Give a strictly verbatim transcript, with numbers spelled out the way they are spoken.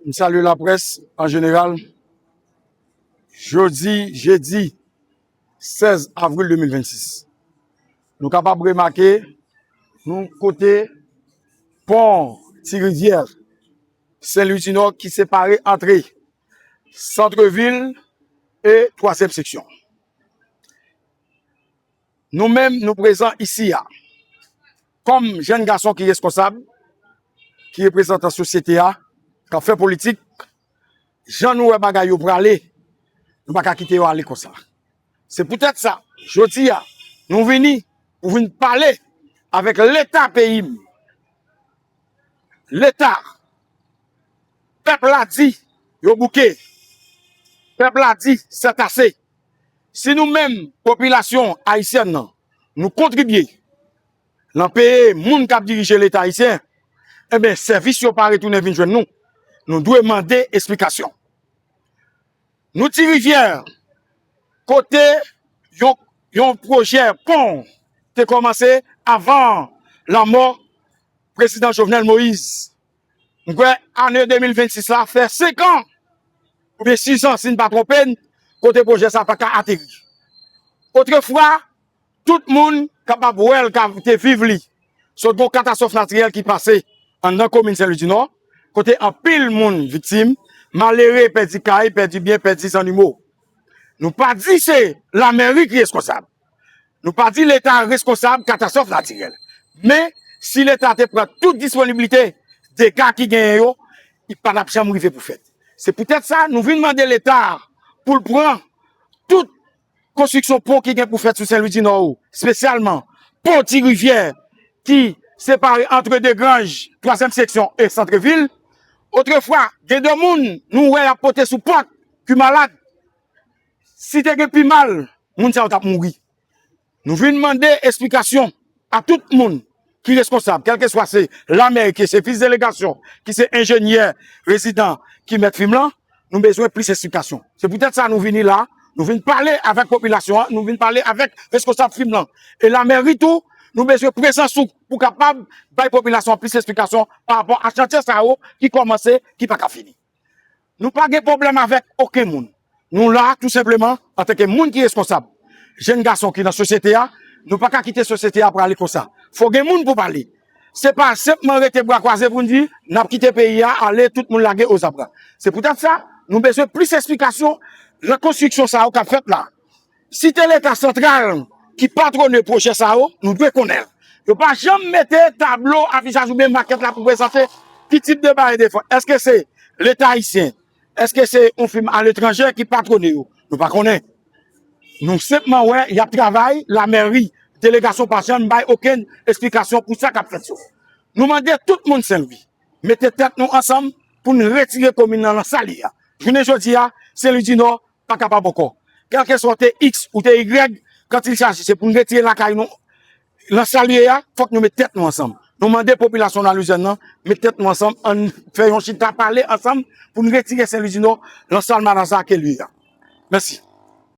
M salye laprès an jeneral. Jodi, jedi sèz avril de mil vennsis, nou kapab remake nou kote pon Ti Rivyè, Sen Lwi di Nò ki separe antre Santrevil e twazyèm seksyon. Nou menm, nou prezan isi a kòm jèn gason ki reskonsab, ki reprezantan sosyete a, k ap fè politik. Jan nou wè bagay yo prale, nou pa ka kite yo ale konsa. Se poutèt sa, jodi a, nou vini pou vin pale avèk Leta peyi m. Leta, pèp la di yo bouke. Pèp la di c'est assez. Si nou menm, popilasyon ayisyèn nan, nou kontribye nan peye moun k ap dirije Leta ayisyen, enben, sèvis yo pa retounen vin jwenn nou. Nou dwe mande esplikasyon. Nou Ti Rivyè, kote yon, yon pwojè pon te kòmanse avan lanmò prezidan Jovenel Moïse. M kwè ane de mil vennsis la fè senk an oubyen sis an, si n pa twonpe n, kote pwojè sa pa ka ateri. Otrefwa, tout moun kapab wè l, ka te viv li. Sot gon katastwòf natirèl ki pase anndan komin Sen Lwi di Nò, kote anpil moun viktim, malere pèdi kay, pèdi byen, pèdi zannimo. Nou pa di se lamèri ki reskonsab. Nou pa di Leta reskonsab katastwòf natirèl. Men, si Leta te pran tout disponiblite, dega ki genyen yo, li pa t ap janm rive pou fèt. Se poutèt sa, nou vin mande Leta pou l pran tout konstriksyon pon ki gen pou fèt sou Sen Lwi di Nò yo, espesyalman pon Ti Rivyè ki separe antre Degranj, twazyèm seksyon, e Santrevil. Otrefwa, gen de moun nou wè y ap pote sou pòt ki malad. Si te gen pi mal, moun sa yo t ap mouri. Nou vin mande esplikasyon a tout moun ki reskonsab, kèlkeswa se lamèri, ki se vis delegasyon, ki se enjenyè rezidan ki mèt fim lan, nou bezwen plis esplikasyon. Se poutèt sa nou vini la, nou vin pale avèk popilasyon an, nou vin pale avèk reskonsab fim lan. E lamèri tou, nou bezwen prezans ou pou kapab bay popilasyon an plis esplikasyon pa rapò a chantyè sa yo ki kòmanse, ki pa ka fini. Nou pa gen pwoblèm avèk okenn moun. Nou la, tou senpleman, antanke moun ki reskonsab. Jèn gason ki nan sosyete a, nou pa ka kite sosyete a prale konsa. Fò gen moun pou pale. Se pa senpman rete bra kwaze pou n di, n ap kite peyi a ale, tout moun lage ozabra. Se poutèt sa, nou bezwen plis esplikasyon nan konstriksyon sa yo k ap fèt la. Si te Leta santral ki patwone pwojè sa yo, nou dwe konnen l. Yo pa janm mete tablo afichaj oubyen makèt la pou prezante ki tip de bagay yo te fè. Èske se Leta ayisyen? Èske se yon fim aletranje ki patwone yo? Nou pa konnen. Nou senpman wè y ap travay, lamèri, delegasyon pa janm bay okenn esplikasyon pou sa k ap fèt yo. Nou mande tout moun Sen Lwi, mete tèt nou ansanm pou n retire komin nan, nan sa l ye a. Jounen jodi a, Sen Lwi di Nò pa kapab ankò. Kèlkeswa w te X ou te Y, quand il s'agit, se pou n retire lakay nou nan sa l ye a, fòk nou met tèt nou ansanm. Nou mande popilasyon nan Lwizyèn nan, met tèt nou ansanm, ann fè yon chita pale ansanm pou n retire Sen Lwi di Nò nan sal madan sa ke l ye a. Mèsi.